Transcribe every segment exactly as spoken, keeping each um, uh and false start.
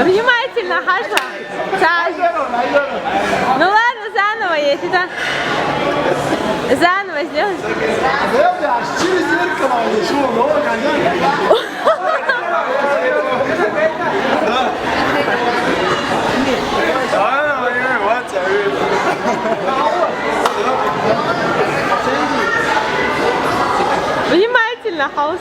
Внимательно, Хаша. Так. Ну ладно, заново, если да. Заново сделай. Через зеркало или что? Ну, конечно. Внимательно, Хаус.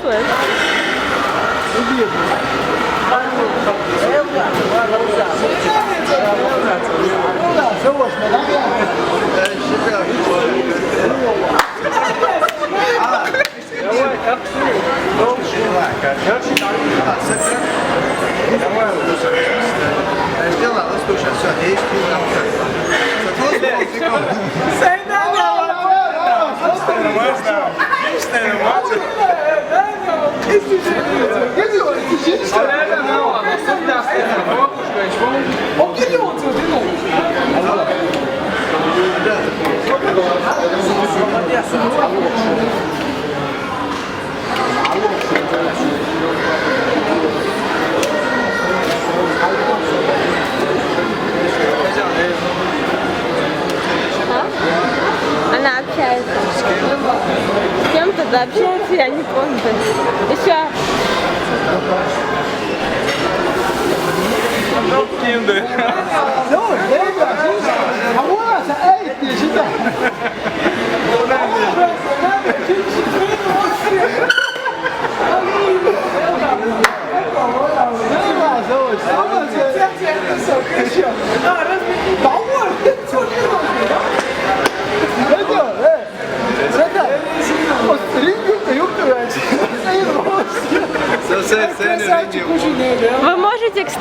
А? Она общается. С кем-то да общается, я не помню. Еще. Ну, Киндер. Ну, ребята, а вот, эй, ты сюда. Вы можете, кстати,